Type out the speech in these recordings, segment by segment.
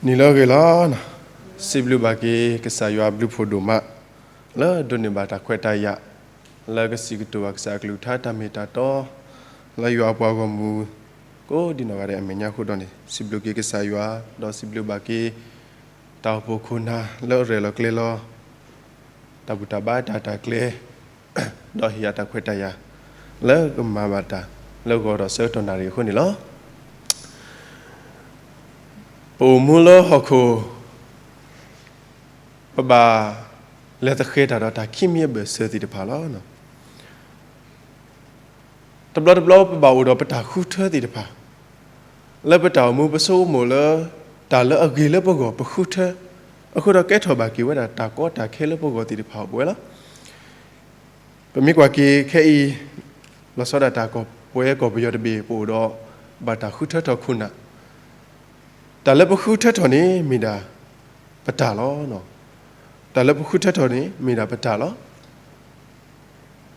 နံၤလၢအဂ့ၤလီၤ. စံးဘျုးဘၣ်က့ၤကစၢ်ယွၤအဘျုးဖှိၣ်ဒိၣ်မး လၢဒိးန့ၢ်ဘၣ်တၢ်ခွဲးတၢ်ယာ် လၢကစံးကတိၤဘၣ်ကစၢ်အကလုၢ်ကထါတၢ်မ့ၢ်တၢ်တီ လၢယွၤအပှၤဂီၢ်မုၢ် ကိးဒံနီၢ်ဂၤဒဲးအမဲာ်ညါအဃိဒီးန့ၣ် စံးဘျုးက့ၤကစၢ်ယွၤ ဒီးစံးဘျုးဘၣ်က့ၤ တၢ်အိၣ်ဖှိၣ်ခိၣ်နၢ်လၢအရဲၣ်လီၤကျဲၤလီၤ တၢ်ဘူၣ်တၢ်ဘါတၢ်တၢ်ကျဲၤ ဒီးဟ့ၣ်ယၤတၢ်ခွဲးတၢ်ယာ် လၢကမၤဘၣ်တၢ်လၢဂီၤဒီးဆၢကတီၢ်နၣ်ရံၣ်အဃိန့ၣ်လီၤ. ပအိၣ်မူလၢဟီၣ်ခိၣ် ပဘၣ်လဲၤသဃဲၤတၢ်ဒီးတၢ်ခံမံၤအဘၢၣ်စၢၤသ့ၣ်တဖၣ်လီၤ. တဘျီတဘျီပဘၣ်အိၣ်ဒီးပတၢ်ဃုထၢသ့ၣ်တဖၣ် လၢပတၢ်အိၣ်မူပဆိကမိၣ်လၢ တၢ်လၢအဂ့ၤလၢပဂီၢ်ပဃုထၢ အဃိဒီးကဲထီၣ်ဘၣ်က့ၤဝဲဒၣ်တၢ်ကီတၢ်ခဲလၢပဂီၢ်သ့ၣ်တဖၣ်အိၣ်ပဝဲလီၤ. ပမ့ၢ်ကွၢ်က့ၤခဲအံၤ လီၤဆီဒၣ်တၢ်ကီၢ်ပှဲၤကီၢ်ပယီၤတဘ့ၣ် ပအိၣ်ဒီး ဘၣ်တၢ်ဃုထၢထီၣ်ခိၣ်နၢ် တၢ်လၢပဃုထၢထီၣ်န့ၣ်မ့ၢ်ဒၣ်ပတၢ်လီၤ. တၢ်လၢပဃုထၢထီၣ်န့ၣ်မ့ၢ်ဒၣ်ပတၢ်လီၤ.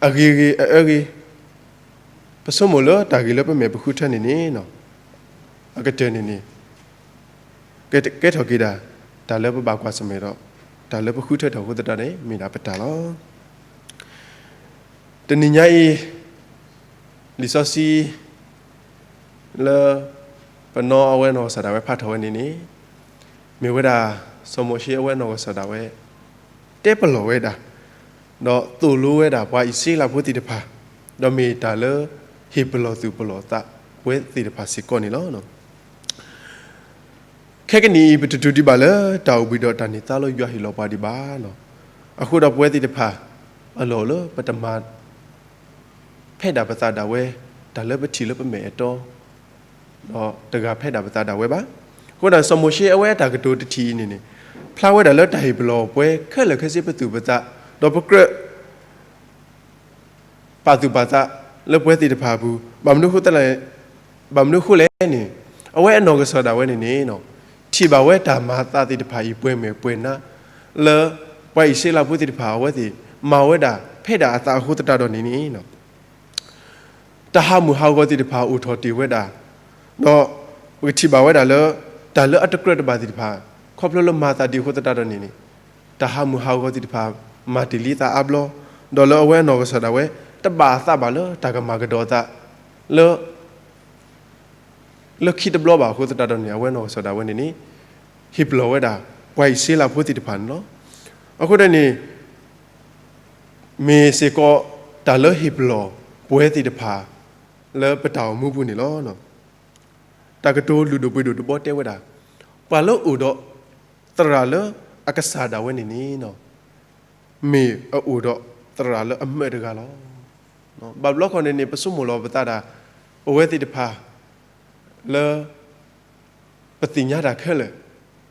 အဂ့ၤဂ့ၤအအၢဂ့ၤ ပဆိကမိၣ်လၢတၢ်ဂ့ၤလၢပမဲာ်ပဃုထၢန့ၣ်န့ၣ် အကတၢၢ်န့ၣ်န့ၣ် ကဲထီၣ်က့ၤဒၣ် တၢ်လၢပဘၣ်ကွၢ်ဆၢၣ်မဲာ်ဒီး တၢ်လၢပဃုထၢထီၣ်အဃိသတးန့ၣ် မ့ၢ်ဒၣ်ပတၢ်လီၤ. တနံၤညါအံၤ လံာ်စီဆှံ လၢ ပနီၢ်အဝဲနီၢ်ကစၢ်ဒၣ်ဝဲဖးထီၣ်ဝဲန့ၣ်န့ၣ် မ့ၢ်ဝဲဒၣ် စီၤမိၤၡ့အဝဲနီၢ်ကစၢ်ဒၣ်ဝဲ တဲပလီၢ်ဝဲဒၣ် ဒီးသိၣ်လိဝဲဒၣ်ပှၤအံၣ်စရ့လးဖိသ့ၣ်တဖၣ် ဒီးမ့ၢ်တၢ်လၢ ဟ့ၣ်ပလီၢ်သူၣ်ပလီၢ်သးပဝဲသ့ၣ်တဖၣ်စ့ၢ်ကီးန့ၣ်လီၤ. ခဲကနံၣ်အံၤ ပတတုၤဒံးဘၣ်လၢတၢ်အိၣ်ဘှံးဒီးတၢ်န့ၢ်သါလၢယွၤဟ့ၣ်လီၤပှၤဒံးဘၣ်. အဃိဒီးပဝဲသ့ၣ်တဖၣ် အလီၢ်အိၣ်လၢပတမၤ ဖဲဒၣ်ပသးဒၣ်ဝဲ တၢ်လၢပထံၣ်လၢပမဲာ်အတီ ဒီးတဂၤဖဲဒၣ်ပသးဒၣ်ဝဲဘၣ်. အဃိဒီး စီၤမိၤၡ့အဝဲတၢ်ကတိၤတထံၣ်အံၤန့ၣ်န့ၣ် ဖျါဝဲဒၣ်လၢတၢ်ဟ့ၣ်ပလီၢ်ပှဲၤခဲလၢာ်ခဲဆ့ပသူၣ်ပသး ဒီးပကြၢး ပာ်သူၣ်ပာ်သးလၢပဝဲသ့ၣ်တဖၣ်အပူၤ ဘၣ်မနုၤအဃိလဲၣ်, ဘၣ်မနုၤအဃိလဲၣ်န့ၣ် အဝဲအနီၢ်ကစၢ်ဒၣ်ဝဲန့ၣ်န့ၣ် ထံၣ်ဘၣ်ဝဲတၢ်မၤသးသ့ၣ်တဖၣ်အံၤပှဲၤမဲာ်ပှဲၤနါ လၢပှၤအံၣ်စရ့လးဖိသ့ၣ်တဖၣ် အဝဲသ့ၣ်မၤဝဲဒၣ်ဖဲဒၣ်အသးအဃိသတးဒီးန့ၣ်န့ၣ် တၢ်ဟးမုၢ်ဟးဂီၤသ့ၣ်တဖၣ်အိၣ်ထီၣ်တ့ၢ်ဝဲဒၣ်, ဒီးပကထံၣ်ဘၣ်ဝဲဒၣ်လၢ တၢ်လၢအတကြၢးတဘၣ်သ့ၣ်တဖၣ် ခီဖျိလၢမၤသးဒ်အဃိသတးဒီးန့ၣ်န့ၣ် တၢ်ဟးမုၢ်ဟးဂီၤသ့ၣ်တဖၣ် မၤတ့ၢ်လံသးအါဘျီ, ဒီးလၢအဝဲအနီၢ်ကစၢ်ဒၣ်ဝဲ တဘၣ်အသးဘၣ်လၢတၢ်ကမၤကဒီးအသး လၢ လၢခံတဘျီဘၣ်အဃိသတးဒီးန့ၣ် အဝဲနီၢ်ကစၢ်ဒၣ်ဝဲန့ၣ်န့ၣ် ဟ့ၣ်ပလီၢ်ဝဲဒၣ် ပှၤအံၣ်စရ့လးဖိသ့ၣ်တဖၣ်န့ၣ်လီၤ. အဃိဒီးန့ၣ် မ့ၢ်စ့ၢ်ကီးတၢ်လၢဟ့ၣ်ပလီၢ်ပှဲၤသ့ၣ်တဖၣ် လၢပတၢ်အိၣ်မူပူၤန့ၣ်လီၤ. တၢ်ကတိၤလုၢ်ဒိၣ်ပှ့ၤဒိၣ်တဘီတဲဝဲဒၣ်, ပှၤလၢအိၣ်ဒီးသရၣ်လၢအကစၢ်ဒၣ်ဝဲန့ၣ်န့ၣ် မ့ၢ်အအိၣ်ဒီးသရၣ်လၢအမၢတဂၤလီၤ. ဘၣ်ဘျီခီန့ၣ်န့ၣ် ပဆိကမိၣ်လီၤပသးဒၣ် ပဝဲသ့ၣ်တဖၣ် လၢ ပသ့ၣ်ညါတၢ်ခဲလၢာ်,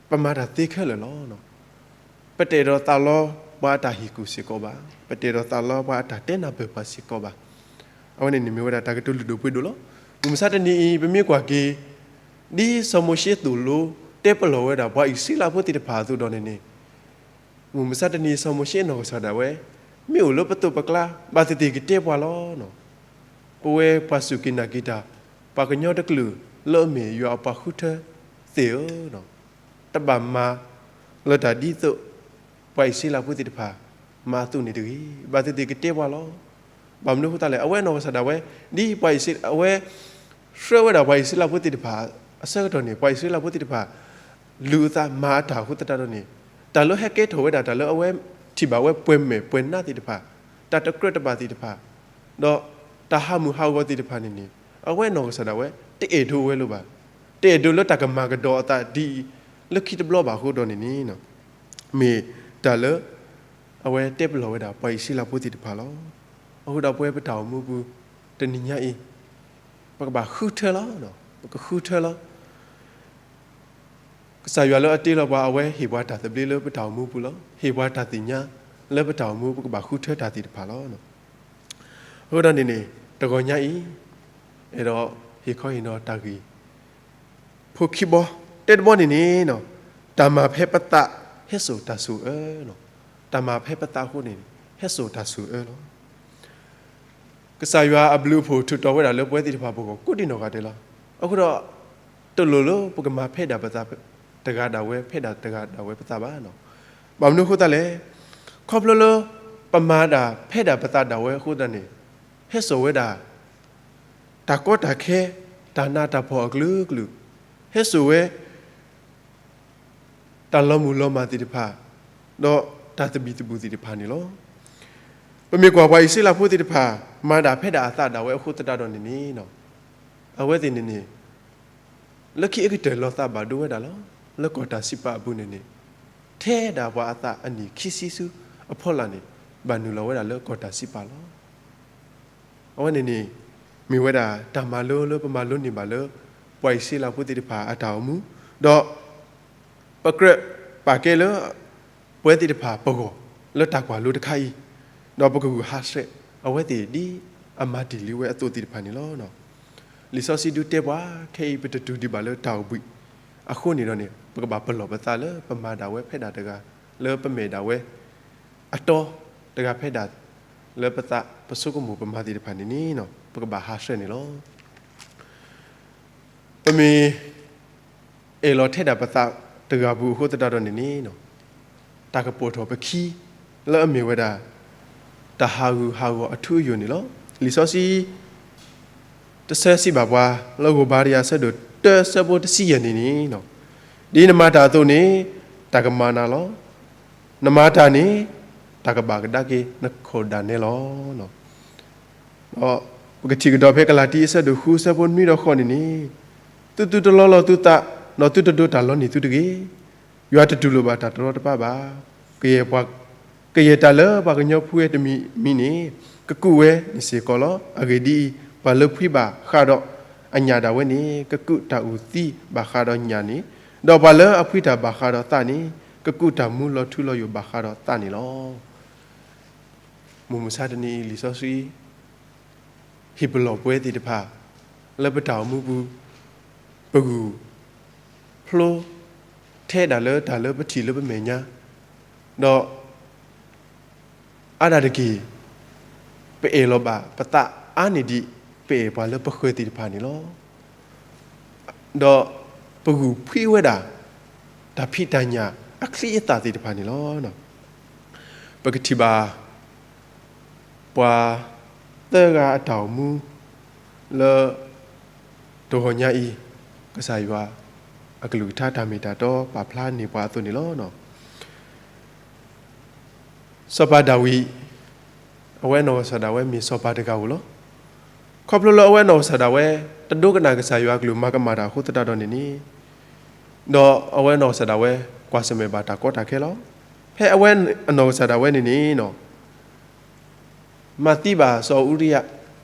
ပမၤတၢ်သ့ခဲလၢာ်လီၤ. ပတအဲၣ်ဒိးသးလီပှၤအတၢ်ဟ့ၣ်ကူၣ်စ့ၢ်ကီးဘၣ်, ပတအဲၣ်ဒိးသးလီပှၤအတၢ်တဲနၢ်ပၢၢ်ပှၤစ့ၢ်ကီးဘၣ်. အဝဲန့ၣ်န့ၣ်မ့ၢ်ဝဲဒၣ်တၢ်ကတိၤလုၢ်ဒိၣ်ပှ့ၤဒိၣ်လီၤ. မုၢ်မဆါတနံၤအံၤ ပမ့ၢ်ကွၢ်က့ၤ ဒ်စီၤမိၤၡ့သိၣ်လိတဲပလီၢ်ဝဲဒၣ် ပှၤအံၣ်စရ့လးဖိသ့ၣ်တဖၣ်အသိးဒီးန့ၣ်န့ၣ် မုၢ်မဆါတနံၤ စီၤမိၤၡ့အနီၢ်ကစၢ်ဒၣ်ဝဲ မ့ၢ်အိၣ်လၢပသိးပကျါ ဘၣ်သ့ၣ်သ့ၣ်ကတဲပှၤလီၤ. ပဝဲပှၤစူၢ်က့ၤနာ်က့ၤတၢ် ပှၤကညီတကလုာ်လၢအမ့ၢ်ယွၤအပှၤဃုထၢသ့ၣ်ဧၢ, တဘၣ်မၤလၢတၢ်ဒ်သိး ပှၤအံၣ်စရ့လးဖိသ့ၣ်တဖၣ် မၤအသိးန့ၣ်တဂ့ၤ, ဘၣ်သ့ၣ်သ့ၣ်ကတဲပှၤလီၤ. ဘၣ်မနုၤအဃိသတးလဲၣ်, အဝဲအနီၢ်ကစၢ်ဒၣ်ဝဲ ဒ်ပှၤအံၣ်စရ့လး အဝဲ ဆှၢဝဲဒၣ်ပှၤအံၣ်စရ့လးဖိသ့ၣ်တဖၣ် အဆၢကတီၢ်န့ၣ် ပှၤအံၣ်စရ့လးဖိသ့ၣ်တဖၣ် လုၢ်အသးမၤအတၢ်အဃိသတးဒီးန့ၣ် တၢ်လၢဟဲကဲထီၣ်ဝဲဒၣ် တၢ်လၢအဝဲထံၣ်ဘၣ်ဝဲပှဲၤမဲာ်ပှဲၤနါသ့ၣ်တဖၣ်, တၢ်တကြၢးတဘၣ်သ့ၣ်တဖၣ်, ဒီးတၢ်ဟးမုၢ်ဟးဂီၤသ့ၣ်တဖၣ်န့ၣ်န့ၣ် အဝဲအနီၢ်ကစၢ်ဒၣ်ဝဲ တအဲၣ်ဒိးဝဲလၢၤဘၣ်, တအဲၣ်ဒိးလၢတၢ်ကမၤကဒီးအသးဒ်အံၤ လၢခံတဘျီဘၣ်အဃိဒီးန့ၣ်န့ၣ် မ့ၢ်တၢ်လၢ အဝဲတဲပလီၢ်ဝဲဒၣ် ပှၤအံၣ်စရ့လးဖိသ့ၣ်တဖၣ်လီၤ. အဃိဒီးပဝဲပတၢ်အိၣ်မူပူၤ တနံၤညါအံၤ ပကဘၣ်ဃုထၢလီၤ, ပကဃုထၢလီၤ. ကစၢ်ယွၤလၢအတ့လီၤပှၤ အဝဲဟ့ၣ်ပှၤတၢ်သဘျ့လၢပတၢ်အိၣ်မူပူၤလီၤ. ဟ့ၣ်ပှၤတၢ်သ့ၣ်ညါလၢပတၢ်အိၣ်မူ ပကဘၣ်ဃုထၢတၢ်သ့ၣ်တဖၣ်လီၤ. အဃိဒီးန့ၣ်န့ၣ် တဂီၤညါအံၤ အဲၣ်ဒိးဟ့ၣ်ခီဟ့ၣ်နီၤတၢ်ဂ့ၢ် ဖိခံဘီ, တဲတဘီန့ၣ်န့ၣ် တၢ်မၤဖဲပသးဟဲစိာ်တၢ်ဆိၣ်အၢလီၤ. တၢ်မၤဖဲပသးအဃိန့ၣ် ဟဲစိာ်တၢ်ဆိၣ်အၢလီၤ. ကစၢ်ယွၤအဘျုးအဖှိၣ်ထုးထီၣ်ဝဲဒၣ်လၢပဝဲသ့ၣ်တဖၣ်အဂီၢ် ကိးဒံနီၢ်ဂၤဒဲးလီၤ. အဃိဒီး တလိၣ်လၢပကမၤဖဲဒၣ်ပသး တဂၤဒၣ်ဝဲ ဖဲဒၣ်တဂၤဒၣ်ဝဲပသးဘၣ်. ဘၣ်မနုၤအဃိသတးလဲၣ်, ခီဖျိလၢ ပမၤတၢ်ဖဲဒၣ်ပသးဒၣ်ဝဲအဃိသတးန့ၣ်, ဟဲစိာ်ဝဲဒၣ် တၢ်ကီတၢ်ခဲ, တၢ်နးတၢ်ဖှီၣ်အကလုာ်ကလုာ်, ဟဲစိာ်ဝဲ တၢ်လီၤမုၢ်လီၤမၢ်သ့ၣ်တဖၣ်, ဒီးတၢ်သဘံၣ်သဘုၣ်သ့ၣ်တဖၣ်န့ၣ်လီၤ. ပမ့ၢ်ကွၢ်ပှၤအံၣ်စရ့လးဖိသ့ၣ်တဖၣ် မၤဒၣ်ဖဲဒၣ်အသးဒၣ်ဝဲအဃိသတးဒီးန့ၣ်န့ၣ်, အဝဲသ့ၣ်န့ၣ်န့ၣ် လၢခံအကတၢၢ်လီၤသးဘၣ်ဒိဝဲဒၣ်လီၤ. လၢကီၢ်တၢ်စံးပာ်အပူၤန့ၣ်န့ၣ်, ထဲဒၣ်ပှၤအသးအနံၣ်ခံဆံဆူအဖီလာ်န့ၣ်, ဘၣ်နုာ်လီၤဝဲဒၣ်လၢကီၢ်တၢ်စံးပာ်လီၤ. အဝဲန့ၣ်န့ၣ် မ့ၢ်ဝဲဒၣ်တၢ်မၤလိလၢပမၤလိန့ၢ်ဘၣ်လၢ ပှၤအံၣ်စရ့လးဖိသ့ၣ်တဖၣ်အတၢ်အိၣ်မူ, ဒီး ပကြၢးပာ်ကဲလၢ ပှၤသ့ၣ်တဖၣ်ပဂီၢ် လၢတၢ်ကွၢ်လိတခါအံၤ, ဒီးပကဂုာ်ဟးဆှဲး အဝဲသ့ၣ်ဒ်အမၤတ့ၢ်လံဝဲအသိးသ့ၣ်တဖၣ်န့ၣ်လီၤ. လံာ်စီဆှံဒုးတဲပှၤ ခဲအံၤပတတုၤဒံးဘၣ်လၢတၢ်အိၣ်ဘှံး, အဃိန့ၣ်ဒီးန့ၣ် ပကဘၣ်ပလီၢ်ပသးလၢပမၤဒၣ်ဝဲဖဲဒၣ်တဂၤ, လၢပမဲာ်ဒၣ်ဝဲ အတီတဂၤဖဲဒၣ်, လၢပသးပဆိကမိၣ်ပမၤသ့ၣ်တဖၣ်န့ၣ်န့ၣ် ပကဘၣ်ဟးဆှဲးန့ၣ်လီၤ. ပမ့ၢ် အဲၣ်လီၤထဲဒၣ်ပသးတဂၤပူၤအဃိသတးဒီးန့ၣ်န့ၣ်, တၢ်ကပိာ်ထီၣ်ပခံ လၢအမ့ၢ်ဝဲဒၣ် တၢ်ဟးဂူာ်ဟးဂီၤအထူအယိာ်န့ၣ်လီၤ. လံာ်စီဆှံ တဆၢစံးဘၣ်ပှၤ လၢဧိၤဘၤရံယၤဆၢဒိၣ်တၢဆၢဖိတဆံယဲၢ်န့ၣ်န့ၣ်, ဒ်နမၤတၢ်အသိးန့ၣ် တၢ်ကမၤနၤလီၤ. နမၤတၢ်န့ၣ် တၢ်ကဘၣ်ကဒါက့ၤနခိၣ်ဒၣ်နဲလီၤ. ဒီးပကထံၣ်ကဒီးဖဲကလၤတံအဆၢဒိၣ်ဃုဆၢဖိနွံဒီးဃိးန့ၣ်န့ၣ်, သုသုတလီလီၤသုသး, ဒီးသုတဒိတၢ်လီန့ၢ်သုတဂ့ၤ. ယွၤတတူၢ်လိာ်ဘၣ်တၢ်တရီတပါဘၣ်. ကယဲၢ်ပှၤ, ကယဲၢ်တၢ်လၢပှၤကညီဖှံဝဲတမံၤမံၤန့ၣ်, ကကူးဝဲန့ၣ်စ့ၢ်ကီးလီၤ. အဂ့ၢ်ဒ်အံၤ, ပှၤလၢဖှံဘၣ်ဃးဒီးအညၣ်ဒၣ်ဝဲန့ၣ်, ကကူးတၢ်အုၣ်သံဘၣ်ဃးဒီးညၣ်န့ၣ်, ဒီးပှၤလၢအဖှံတၢ်ဘၣ်ဃးဒီးသးန့ၣ်, ကကူးတၢ်မူလီၤထူလီၤယိာ်ဘၣ်ဃးဒီးသးန့ၣ်လီၤ. မုၢ်မဆါတနံၤအံၤ လံာ်စီဆှံ ဟ့ၣ်ပလီၢ်ပဝဲသ့ၣ်တဖၣ် လၢပတၢ်အိၣ်မူပူၤ ပဂုာ်ဖျိ ထဲဒၣ်လၢတၢ်လၢပထံၣ်လၢပမဲာ်ညါ, ဒီး အါဒၣ်တက့ၢ် ပအဲၣ်လီၤဘၣ်ပသးအါန့ၢ်ဒံး ပအဲၣ်ပှၤလၢပဃၢၤသ့ၣ်တဖၣ်န့ၣ်လီၤ. ဒီးပဂုာ်ဖှံဝဲဒၣ် တၢ်ဖံးတၢ်ညၣ်အချံအသၣ်သ့ၣ်တဖၣ်န့ၣ်လီၤ. ပကထံၣ်ဘၣ် ပှၤသၢဂၤအတၢ်အိၣ်မူ လၢ တဂီၤညါအံၤ ကစၢ်ယွၤအကလုၢ်ကထါတၢ်မ့ၢ်တၢ်တီပာ်ဖျါန့ၢ်ပှၤအသိးန့ၣ်လီၤ. စီၤပၤဒၤဝံး အဝဲအနီၢ်ကစၢ်ဒၣ်ဝဲမ့ၢ်စီၤပၤတဂၤဧိၤလီၤ. ခီဖျိလၢအဝဲအနီၢ်ကစၢ်ဒၣ်ဝဲ တဒိကနၣ်ကစၢ်ယွၤအကလုၢ်မၤကမၣ်တၢ်အဃိသတးဒီးန့ၣ်န့ၣ်, ဒီးအဝဲအနီၢ်ကစၢ်ဒၣ်ဝဲ ကွၢ်ဆၢၣ်မဲာ်ဘၣ်တၢ်ကီတၢ်ခဲလီၤ. ဖဲအဝဲအနီၢ်ကစၢ်ဒၣ်ဝဲန့ၣ်န့ၣ် မၤသံဘၣ်စီၤအူရံယၤ,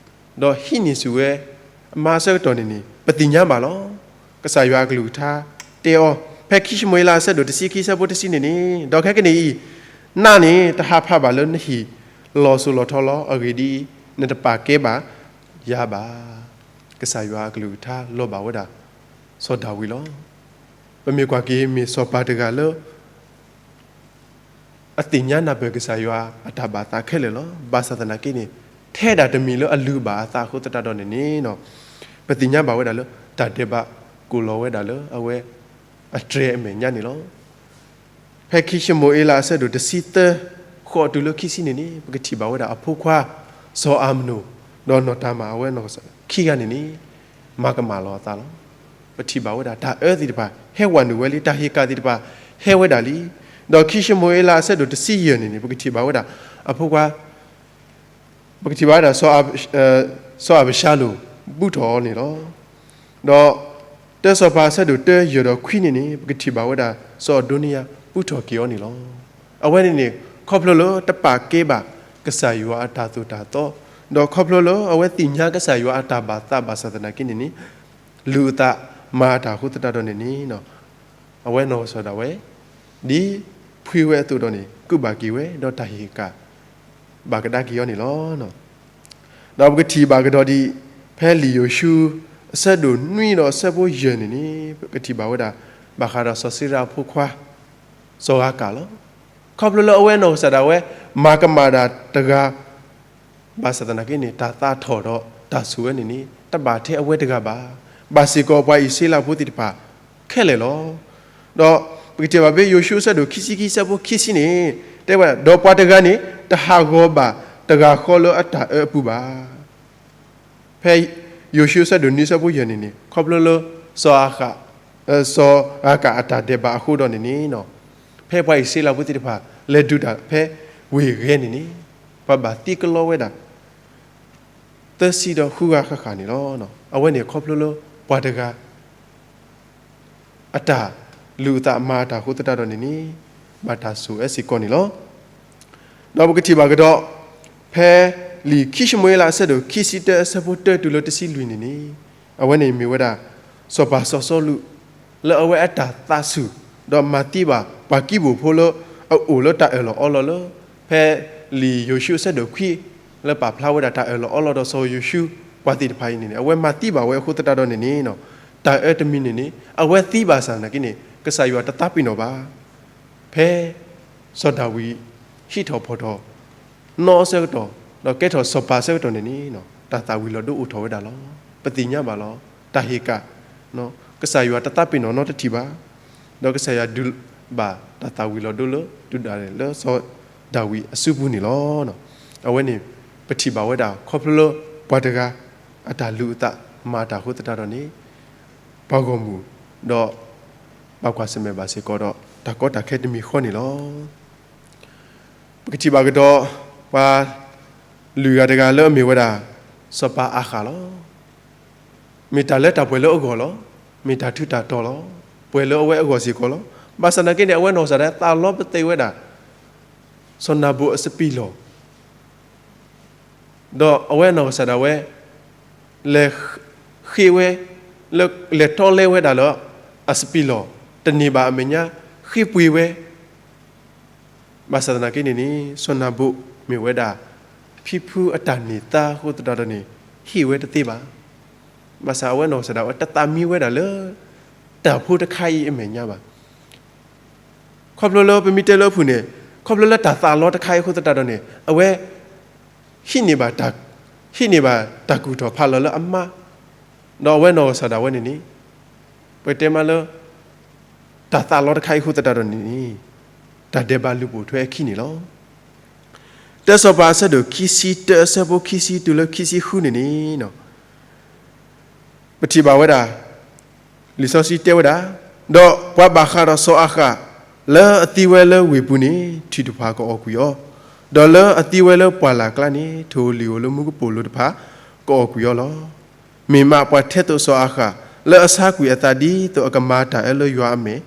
ဒီးဟံးန့ၢ်ဆူၣ်ဝဲ အမါအဆၢကတီၢ်န့ၣ်န့ၣ် ပသ့ၣ်ညါဘၣ်လီၤ. ကစၢ်ယွၤအကလုၢ်ကထါတဲအီၤ ဖဲခံၡမူၤအ့လးအဆၢဒိၣ်တဆံခံဆၢဖိတဆံန့ၣ်န့ၣ်, ဒီးခဲကနံၣ်အံၤ နးန့ၣ် တဟးဖးဘၣ်လၢနဟံၣ်လီၤစိၤလီၤထီလီၤ. အဂ့ၢ်ဒ်အံၤ, နတပာ်ကဲဘၣ်ယၤဘၣ်. ကစၢ်ယွၤအကလုၢ်ကထါလီၤဘၣ်ဝဲဒၣ် စီၤဒၤဝံးလီၤ. ပမ့ၢ်ကွၢ်က့ၤမ့ၢ်စီၤပၤတဂၤလၢ အသ့ၣ်ညါနၢ်ပၢၢ်ကစၢ်ယွၤအတၢ်ဘၣ်သးခဲလၢာ်လီၤ. ဘၣ်ဆၣ်သနာ်က့န့ၣ် ထဲဒၣ်တမံၤလၢအလုၢ်ဘၣ်အသးအဃိသတးဒီးန့ၣ်န့ၣ်, ပသ့ၣ်ညါဘၣ်ဝဲဒၣ်လၢ တၢ်ဒဲးဘးကိးလီၤဝဲဒၣ်လၢအဝဲအတြဲၤအမဲာ်ညါန့ၣ်လီၤ. ဖဲခံၡမူၤအ့လးအဆၢဒိၣ်တဆံသၢ ဃိးတုၤလၢခံဆံန့ၣ်န့ၣ် ပကထံၣ်ဘၣ်ဝဲဒၣ်အဖိခွါ စီၤအၤမနိၣ် ဒီးနီၢ်တၤမၤအဝဲနီၢ်ကစၢ်ခံဂၤန့ၣ်န့ၣ် မၤကမၣ်လီၤအသးလီၤ. ပထံၣ်ဘၣ်ဝဲဒၣ်တၢ်အၢသ့ၣ်တဖၣ် ဟဲဝဲနုာ်ဝဲလံ, တၢ်ဟ့ၣ်ကၣ်သ့ၣ်တဖၣ် ဟဲဝဲဒၣ်လံ. ဒီးခံၡမူၤအ့လးအဆၢဒိၣ်တဆံယဲၢ်န့ၣ်န့ၣ် ပကထံၣ်ဘၣ်ဝဲဒၣ်အဖိခွါ ပကထံၣ်ဘၣ်ဝဲဒၣ် စီၤအၤဘၡါလိၣ်ဘူၣ်ထီၣ်အီၤန့ၣ်လီၤ. ဒီးတၢစီၤပၤအဆၢဒိၣ်တၢယဲၢ်ဒီးခွံန့ၣ်န့ၣ် ပကထံၣ်ဘၣ်ဝဲဒၣ် စီၤအဒိနံယၤဘူၣ်ထီၣ်က့ၤအီၤန့ၣ်လီၤ. အဝဲန့ၣ်န့ၣ် ခီဖျိလၢတပာ်ကဲဘၣ်ကစၢ်ယွၤအတၢ်သိၣ်တၢ်သီ, ဒီးခီဖျိလၢအဝဲသ့ၣ်ညါကစၢ်ယွၤအတၢ်ဘၣ်သးဘၣ်ဆၣ်သနာ်က့န့ၣ်န့ၣ် လုၢ်အသးမၤအတၢ်အဃိသတးဒီးန့ၣ်န့ၣ် အဝဲနီၢ်ကစၢ်ဒၣ်ဝဲ ဒ်ဖှံဝဲအသိးဒီးန့ၣ် ကူးဘၣ်က့ၤဝဲ ဒီးတၢ်ဟ့ၣ်ကၣ် ဘၣ်ကဒါက့ၤအီၤန့ၣ်လီၤ. ဒီးပကထံၣ်ဘၣ်ကဒီးဒ် ဖဲလံာ်ယိၤၡူ အဆၢဒိၣ်နွံဒီးအဆၢဖိယဲၢ်န့ၣ်န့ၣ် ပကထံၣ်ဘၣ်ဝဲဒၣ် ဘၣ်ဃးဒီးစီၤစ့ရၤအဖိခွါ စီၤဧၤကၣ်လီၤ. ခီဖျိလၢအဝဲနီၢ်ကစၢ်ဒၣ်ဝဲ မၤကမၣ်ဒၣ်တဂၤ ဘၣ်ဆၣ်သနာ်က့န့ၣ် တၢ်သးထီၣ်ဒီးတၢ်ဆိၣ်ဝဲန့ၣ်န့ၣ် တဘၣ်ထဲအဝဲတဂၤဘၣ်. ဘၣ်စ့ၢ်ကီးပှၤအံၣ်စရ့လးဖိသ့ၣ်တဖၣ်ခဲလၢာ်လီၤ. ဒီးပကထံၣ်ဘၣ်ဖဲယိၤၡူအဆၢဒိၣ်ခံဆံခံ ဆၢဖိခံဆံန့ၣ် တဲဝဲဒၣ်, ဒီးပှၤတဂၤန့ၣ် တဟးဂီၤဘၣ်တဂၤဃီလၢအတၢ်အၢအပူၤဘၣ်. ဖဲယိၤၡူအဆၢဒိၣ်နွံ ဆၢဖိယဲၢ်န့ၣ်န့ၣ် ခီဖျိလၢ စီၤအၤဃး, စီၤအၤဃးအတၢ်ဒဲးဘးအဃိဒီးန့ၣ်န့ၣ် ဖဲပှၤအံၣ်စရ့လးဖိသ့ၣ်တဖၣ် လဲၤဒုးတၢ်ဖဲဝ့ၢ်ဂဲၤန့ၣ်န့ၣ် ပှၤဘၣ်သံကလီဝဲဒၣ် သၢဆံဒီးဃုဂၤဃၣ်ဃၣ်န့ၣ်လီၤ. အဝဲန့ၣ်ခီဖျိလၢပှၤတဂၤ အတၢ်လုၢ်အသးမၤအတၢ်အဃိသတးဒီးန့ၣ်န့ၣ် ဘၣ်တၢ်ဆိၣ်အၢစ့ၢ်ကီးန့ၣ်လီၤ. ဒီးပကထံၣ်ဘၣ်ကဒီး ဖဲလံာ်ခံၡမူၤအ့လးအဆၢဒိၣ်ခံဆံတၢ အဆၢဖိတၢတုၤလၢတဆံလွံၢ်န့ၣ်န့ၣ် အဝဲန့ၣ်မ့ၢ်ဝဲဒၣ် စီၤပၤစီၤစီလူး လၢအဝဲအတၢ်သးဆူၣ် ဒီးမၤသံဘၣ်ပှၤကံၢ်ဘိၣ်ဖိလၢအအိၣ်လၢတၢ်အၢၣ်လီၤအီလီၤလၢ ဖဲလံာ်ယိၤၡူအဆၢဒိၣ်ခွံ လၢပာ်ဖျါဝဲဒၣ်တၢ်အၢၣ်လီၤအီလီၤဒီးစီၤယိၤၡူ ပှၤသ့ၣ်တဖၣ်အံၤန့ၣ်န့ၣ် အဝဲမၤသံဘၣ်ဝဲအဃိသတးဒီးန့ၣ်န့ၣ် တၢ်အၢတမံၤန့ၣ်န့ၣ် အဝဲသံဘၣ်ဆၣ်သနာ်က့န့ၣ် ကစၢ်ယွၤတသးပ့ၤနီၣ်ဘၣ်. ဖဲစီၤဒၤဝံးဟံးထီၣ်ဖီၣ်ထီၣ် နီၢ်အဆၢကတီၢ် ဒီးကဲထီၣ်စီၤပၤဆၢကတီၢ်န့ၣ်န့ၣ် တၢ်သၣ်ဝံၤလီၤဒိအိၣ်ထီၣ်ဝဲဒၣ်လီၤ. ပသ့ၣ်ညါဘၣ်လီၤ. တၢ်ဟ့ၣ်ကၣ် ကစၢ်ယွၤတသးပ့ၤနီၣ်နီတထံၣ်ဘၣ်. ဒီးကစၢ်ယွၤဒုးဘၣ်တၢ်သၣ်ဝံၤလီၤဒိလၢ တုၤဒၣ်လဲာ်လၢစီၤဒၤဝံးအစုပူၤန့ၣ်လီၤ. အဝဲန့ၣ် ပထံၣ်ဘၣ်ဝဲဒၣ် ခီဖျိလၢပှၤတဂၤ အတၢ်လုၢ်အသးမၤတၢ်အဃိသတးဒီးန့ၣ် ပှၤဂီၢ်မုၢ် ဒီး ဘၣ်ကွၢ်ဆၢၣ်မဲာ်ဘၣ်စ့ၢ်ကီးဒီး တၢ်ကီတၢ်ခဲတမံၤဃီန့ၣ်လီၤ. ပကထံၣ်ဘၣ်ကဒီး ပှၤလုၢ်ဂၤတဂၤလၢအမ့ၢ်ဝဲဒၣ် စီၤပၤအၤဃးလီၤ. မ့ၢ်တၢ်လၢတၢ်ပှဲၤလၢအဂီၢ်လီၤ. မ့ၢ်တၢ်ထူးတၢ်တီၤလီၤ. ပှဲၤလၢအဝဲအဂီၢ်စ့ၢ်ကီးလီၤ. ဘၣ်ဆၣ်သနာ်က့န့ၣ် အဝဲနီၢ်ကစၢ်ဒၣ်သးလီပသးဝဲဒၣ် စီၤနၤဘူးအစပံးလီၢ် ဒီးအဝဲနီၢ်ကစၢ်ဒၣ်ဝဲ လဲၤဃ့ဝဲ လၢလဲၤထီၣ်လဲၤဝဲဒၣ်လၢ အစပံးလီၢ် တန့ၢ်ဘၣ်အမဲာ်ညါ ဃ့ပှ့ၤဝဲ ဘၣ်ဆၣ်သနာ်က့န့ၣ်န့ၣ် စီၤနၤဘူးမ့ၢ်ဝဲဒၣ် ဖံဖုအတၢ်န့ၢ်သါအဃိသတးဒီးန့ၣ် ဟ့ၣ်ဝဲတသ့ဘၣ်. ဘၣ်ဆၣ်အဝဲနီၢ်ကစၢ်ဒၣ်ဝဲတသးမံဝဲဒၣ်လၢ တၢ်ဖိတခါအံၤအမဲာ်ညါဘၣ်. ခီဖျိလၢပမ့ၢ်တဲလၢအဖုၣ်န့ၣ် ခီဖျိလၢတၢ်သးလီတခါအံၤအဃိသတးဒီးန့ၣ် အဝဲ ဟံးန့ၢ်ဘၣ်တၢ် ဟံးန့ၢ်ဘၣ်တၢ်ကူၣ်ထီၣ်ဖးလီၤလၢအမါ ဒီးအဝဲနီၢ်ကစၢ်ဒၣ်ဝဲန့ၣ်န့ၣ် ပတဲမးလၢ တၢ်သးလီတခါအံၤအဃိသတးဒီးန့ၣ်န့ၣ် တၢ်ဒဲးဘးလုၢ်ပိာ်ထွဲအခံန့ၣ်လီၤ. တၢစီၤပၤအဆၢဒိၣ်ခံဆံတၢ အဆၢဖိခံဆံတုၤလၢခံဆံဃုန့ၣ်န့ၣ် ပထံၣ်ဘၣ်ဝဲဒၣ် လံာ်စီဆှံတဲဝဲဒၣ်, ဒီးပှၤဘၣ်ဃးဒီးစီၤအၤဃး လၢအသံဝဲလၢဝ့ၢ်ပူၤန့ၣ် ထံၣ်တဖၣ်ကအီၣ်ကွံာ်အီၤ, ဒီးလၢအသံဝဲလၢပှၢ်လၢ်ကျါန့ၣ် ထိၣ်ဧိၤလံၣ်ဧိၤလၢမူကပိာ်လိၤတဖၣ် ကအီၣ်ကွံာ်အီၤလီၤ. မ့ၢ်မးပှၤထဲသိးစီၤအၤဃး လၢအဆါကွံာ်အသးဒ်သိးအကမၤတၢ်အၢလၢယွၤအမဲာ်,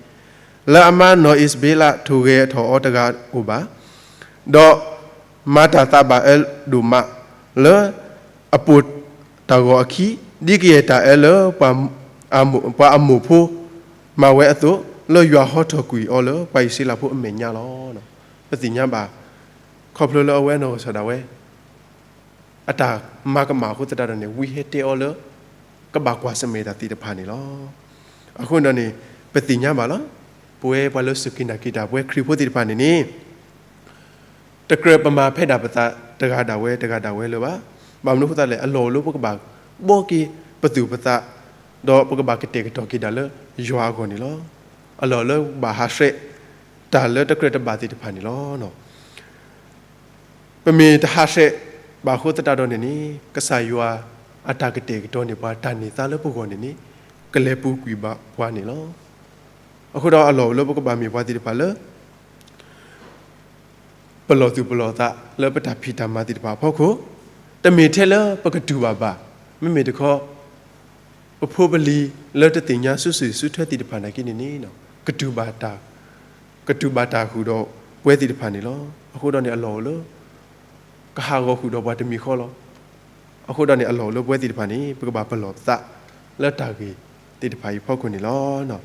လၢအမါနီၢ်အံးစဘ့လးထိၣ်ဂဲၤထီၣ်အီၤတဂၤဧိၤဘၣ်. ဒီးမၤတၢ်သးဘၣ်အၢဒိၣ်မး လၢအပိာ်တၢ်ဂီၤအခံ, ဒ်ကယဲၢ်တၢ်အၢလၢပှၤအမိၢ်ဖိမၤဝဲအသိး, လၢယွၤဟီထီၣ်ကွံာ်အီၤလၢပှၤအံၣ်စရ့လးဖိအမဲာ်ညါလီၤ. ပသ့ၣ်ညါဘၣ် ခီဖျိလၢအဝဲနီၢ်ကစၢ်ဒၣ်ဝဲ အတၢ်မၤကမၣ်အဃိသတးဒီးန့ၣ် ဝံဟဲတဲအီၤလၢ ကဘၣ်ကွၢ်ဆၢၣ်မဲာ်တၢ်သ့ၣ်တဖၣ်န့ၣ်လီၤ. အဃိဒီးန့ၣ် ပသ့ၣ်ညါဘၣ်လီၤ. ပဝဲပှၤလၢစူၢ်က့ၤနာ်က့ၤတၢ် ပဝဲခရံာ်ဖိသ့ၣ်တဖၣ်န့ၣ်န့ၣ် တကြၢးပမၤဖဲဒၣ်ပသးတဂၤဒၣ်ဝဲတဂၤဒၣ်ဝဲလၢၤဘၣ်. ဘၣ်မနုၤအဃိသတးလဲၣ် အလီၢ်အိၣ်လၢပကဘၣ်ဘှီက့ၤပသူၣ်ပသး, ဒီးပကဘၣ်ကတဲာ်ကတီၤက့ၤဒၣ်လၢယွၤအဂီၢ်န့ၣ်လီၤ. အလီၢ်လၢပဘၣ်ဟးဆှဲး တၢ်လၢတကြၢးတဘၣ်သ့ၣ်တဖၣ်န့ၣ်လီၤ. ပမ့ၢ်တဟးဆှဲးဘၣ်အဃိသတးဒီးန့ၣ်န့ၣ် ကစၢ်ယွၤအတၢ်ကတဲာ်ကတီၤန့ၢ်ပှၤ တၢ်န့ၢ်သါလၢပဂီၢ်န့ၣ်န့ၣ် ကလဲၤပူၤကွံာ်ဘၣ်ပှၤန့ၣ်လီၤ. အဃိဒီးအလီၢ်အိၣ်လၢပကဘၣ်မ့ၢ်ပှၤသ့ၣ်တဖၣ်လၢ ပလီၢ်သူၣ်ပလီၢ်သးလၢပတၢ်ဖံးတၢ်မၤသ့ၣ်တဖၣ်အဖီခိၣ်, တမ့ၢ်ထဲလၢပကတူၢ်ဘၣ်ဘၣ်, မ့မ့ၢ်တခီ ပဖိပလံၤလၢတသ့ၣ်ညါစုစ့ၣ်စုထွဲသ့ၣ်တဖၣ်နာ်က့န့ၣ်န့ၣ် ကတူၢ်ဘၣ်တၢ် ကတူၢ်ဘၣ်တၢ်ဃုာ်ဒီးပဝဲသ့ၣ်တဖၣ်န့ၣ်လီၤ. အဃိဒီးန့ၣ်အလီၢ်အိၣ်လၢ ကဟးဂီၤဃုာ်ဒီးပှၤတမံၤဃီလီၤ. အဃိဒီးန့ၣ်အလီၢ်အိၣ်လၢပဝဲသ့ၣ်တဖၣ်န့ၣ် ပကဘၣ်ပလီၢ်ပသးလၢတၢ်ဂ့ၢ်သ့ၣ်တဖၣ်အံၤအဖီခိၣ်န့ၣ်လီၤ.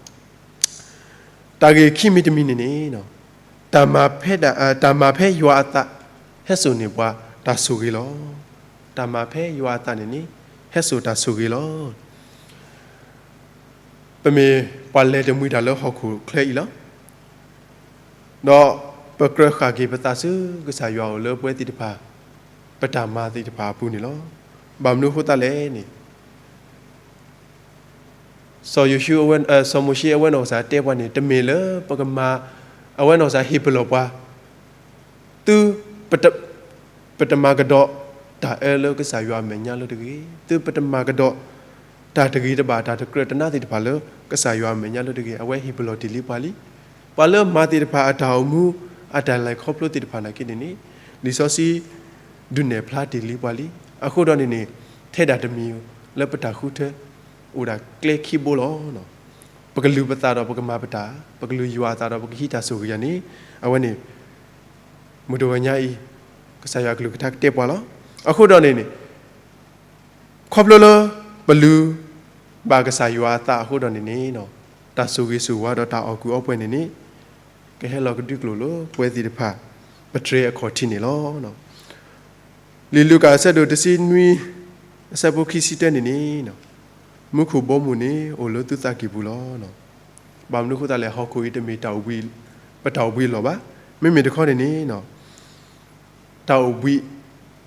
တၢ်ဂ့ၢ်ခံမံၤတမံၤန့ၣ်န့ၣ် တၢ်မၤဖဲဒၣ် တၢ်မၤဖဲယွၤအသး ဟဲစိာ်န့ၢ်ပှၤတၢ်ဆိၣ်ဂ့ၤလီၤ. တၢ်မၤဖဲယွၤအသးန့ၣ်န့ၣ် ဟဲစိာ်တၢ်ဆိၣ်ဂ့ၤလီၤ. ပမ့ၢ်ပှၤလဲၤတမှံၤတၢ်လၢဟီၣ်ခိၣ်ချၢအံၤလီၤ. ဒီးပကြၢးဃၣ်က့ၤပသးဆူကစၢ်ယွၤအအိၣ်လၢပဝဲသ့ၣ်တဖၣ် ပတၢ်မၤသ့ၣ်တဖၣ်အပူၤန့ၣ်လီၤ. ဘၣ်မနုၤအဃိသတးလဲၣ်န့ၣ် စီၤယိၤၡူ, စီၤမိၤၡ့အဝဲနီၢ်ကစၢ်တဲပှၤန့ၣ် တမ့ၢ်လၢပကမၤ, အဝဲနီၢ်ကစၢ်ဟ့ၣ်ပလီၢ်ပှၤ သု ပတမၤကဒီး တၢ်အၢလၢကစၢ်ယွၤအမဲာ်ညါလၢတဂ့ၤ, သုပတမၤကဒီး တၢ်တဂ့ၤတဘၣ် တၢ်တကြၢးတနါသ့ၣ်တဖၣ်လၢ ကစၢ်ယွၤအမဲာ်ညါလၢတဂ့ၤ, အဝဲဟ့ၣ်ပလီၢ်တ့ၢ်လံပှၤလံ. ပှၤလၢမၤသ့ၣ်တဖၣ်အတၢ်အိၣ်မူ အတၢ်လဲၤခီဖျိသ့ၣ်တဖၣ်နာ်က့န့ၣ်န့ၣ် လံာ်စီဆှံ ဒုးနဲၣ်ဖျါတ့ၢ်လံပှၤလံ. အဃိဒီးန့ၣ်န့ၣ် ထဲဒၣ်တမံၤလၢပတၢ်ဃုထၢ အိၣ်ဒၣ်ကျဲခံဘိလီၤ. ပကလုၢ်ပသးဒီးပကမၤပတၢ်, ပကလုၢ်ယွၤအသးဒီးပကဟံးတၢ်ဆိၣ်ဂ့ၤယၤန့ၣ် အဝဲန့ၣ် မုၢ်တဂီၤညါအံၤ ကစၢ်ယွၤအကလုၢ်ကထါကတဲပှၤလီၤ. အဃိဒီးန့ၣ်န့ၣ် ခီဖျိလၢ ပလုၢ်ဘၣ်ကစၢ်ယွၤအသးအဃိဒီးန့ၣ်န့ၣ် တၢ်ဆိၣ်ဂ့ၤဆိၣ်ဝါဒီးတၢ်အီၣ်ကူၣ်အီပှဲၤန့ၣ်န့ၣ် ကဟဲလီၤကဒုကျိာ်လၢပှဲၤသ့ၣ်တဖၣ် ပတြဲၤအခီၣ်ထံးန့ၣ်လီၤ. လံာ်လူၤကၣ်အဆၢဒိၣ်တဆံနွံ အဆၢဖိခံဆံတၢန့ၣ်န့ၣ် မူခိၣ်ဘီမုၢ်န့ၣ် အိၣ်လၢသုသးကံၢ်ပူၤလီၤ. ဘၣ်မနုၤအဃိသတးလဲၣ် ဟီၣ်ခိၣ်အံၤတမ့ၢ်တၢ်အိၣ်ဘှံး, ပတၢ်အိၣ်ဘှံးအလီၢ်ဘၣ်. မ့မ့ၢ်တခီန့ၣ်န့ၣ် တၢ်အိၣ်ဘှံး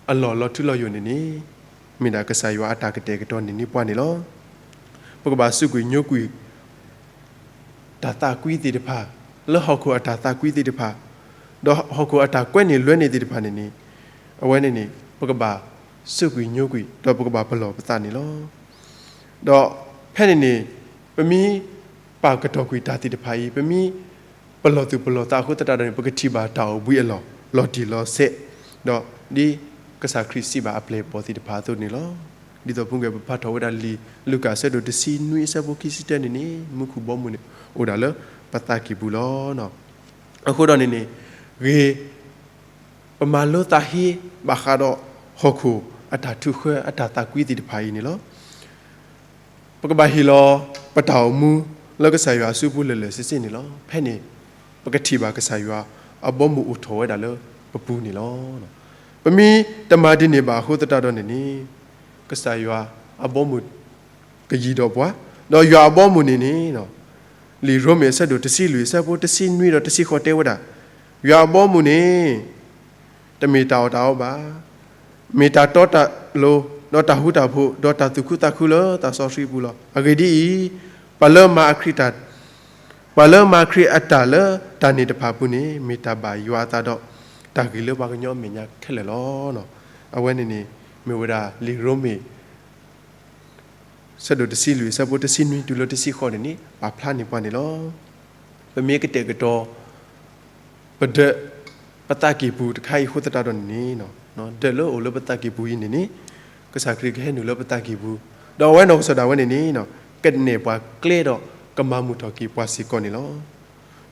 အလီၢ်လီၤထူလီၤယိာ်န့ၣ်န့ၣ် မ့ၢ်ဒၣ်ကစၢ်ယွၤအတၢ်ကတဲာ်ကတီၤန့ၢ်န့ၢ်ပှၤန့ၣ်လီၤ. ပကဘၣ်စူးကွံာ်ညိကွံာ် တၢ်သးကွံသ့ၣ်တဖၣ်, လၢဟီၣ်ခိၣ်အတၢ်သးကွံသ့ၣ်တဖၣ်, ဒီးဟီၣ်ခိၣ်အတၢ်ကွဲန့ၢ်လွဲန့ၢ်သ့ၣ်တဖၣ်န့ၣ်န့ၣ် အဝဲန့ၣ်န့ၣ် ပကဘၣ်စူးကွံာ်ညိကွံာ် ဒီးပကဘၣ်ပလီၢ်ပသးန့ၣ်လီၤ. ဒီးဖဲန့ၣ်န့ၣ် ပမ့ၢ်ပာ်ကတီၢ်ကွံာ်တၢ်သ့ၣ်တဖၣ်အံၤ ပမ့ၢ်ပလီၢ်သူၣ်ပလီၢ်သးအဃိသတးဒီးန့ၣ် ပကထံၣ်ဘၣ်တၢ်အိၣ်ဘှံးအလီၢ် လီၤတံၢ်လီၤဆဲး, ဒီးဒ်ကစၢ်ခရံာ်စံးဘၣ်အပျဲၢ်အဘီၣ်သ့ၣ်တဖၣ်အသိးန့ၣ်လီၤ. ဒ်သိးဖုကဲပဖးထီၣ်ဝဲဒၣ်လံာ်လူၤကၣ်အဆၢဒိၣ်တဆံနွံအဆၢဖိခံဆံတၢန့ၣ်န့ၣ် မူခိၣ်ဘီမုၢ်န့ၣ် အိၣ်ဒၣ်လၢပသးကံၢ်ပူၤလီၤ. အဃိဒီးန့ၣ်န့ၣ် ဂ့ၤ ပမၤလိသးဟ့ ဘၣ်ဃးဒီးဟီၣ်ခိၣ်အတၢ်ထုးဃၢအတၢ်သးကွံသ့ၣ်တဖၣ်အံၤန့ၣ်လီၤ. ပကဘၣ်ဟ့ၣ်လီၤပတၢ်အိၣ်မူလၢကစၢ်ယွၤအစုပူၤလၢာ်လၢာ်ဆ့ဆ့န့ၣ်လီၤ. ဖဲန့ၣ် ပကထံၣ်ဘၣ်ကစၢ်ယွၤအဘီမုၢ်အိၣ်ထီၣ်ဝဲဒၣ်လၢပပူၤန့ၣ်လီၤ. ပမ့ၢ်တမၤဒ်န့ၣ်ဘၣ်အဃိသတးဒီးန့ၣ်န့ၣ် ကစၢ်ယွၤအဘီမုၢ်ကယံၤဒီးပှၤ, ဒီးယွၤအဘီမုၢ်န့ၣ်န့ၣ် လံာ်ရိမ့ၤအဆၢဒိၣ်တဆံလွံၢ်အဆၢဖိတဆံနွံဒီးတဆံဃိးတဲဝဲဒၣ်, ယွၤအဘီမုၢ်န့ၣ် တမ့ၢ်တၢ်အီၣ်တၢ်အီဘၣ်. မ့ၢ်တၢ်တီတၢ်လိၤ, ဒီးတၢ်ဃူတၢ်ဖိး, ဒီးတၢ်သူၣ်ခုသးခုလၢသးစီဆှံပူၤလီၤ. အဂ့ၢ်ဒ်အံၤ, ပှၤလၢမၤအခရံာ်တၢ်, ပှၤလၢမၤခရံာ်အတၢ်လၢတၢ်န့ၣ်တဖၣ်အပူၤန့ၣ် မ့ၢ်တၢ်ဘၣ်ယွၤအသးဒီး တၢ်ဂ့ၤလၢပှၤကညီအမဲာ်ညါခဲလၢာ်လီၤ. အဝဲန့ၣ်န့ၣ် မ့ၢ်ဝဲဒၣ်လံာ်ရိမ့ၤ ဆၢဒိၣ်တဆံလွံၢ် အဆၢဖိတဆံနွံတုၤလၢတဆံဃိးန့ၣ်န့ၣ် ပာ်ဖျါန့ၢ်ပှၤန့ၣ်လီၤ. ပမ့ၢ်ကတဲာ်ကတီၤ ပဒၢး ပသးကံၢ်ပူၤတခါအံၤအဃိသတးဒီးန့ၣ်န့ၣ် ဒၢးလၢအိၣ်လၢပသးကံၢ်ပူၤအံၤန့ၣ်န့ၣ် ကစၢ်ခရံာ်ကဟဲနုာ်လၢပသးကံၢ်ပူၤ, ဒီးအဝဲနီၢ်ကစၢ်ဒၣ်ဝဲန့ၣ်န့ၣ် ကနဲၣ်ပှၤကျဲဒီးကမၤမုာ်ထီၣ်က့ၤပှၤစ့ၢ်ကီးန့ၣ်လီၤ.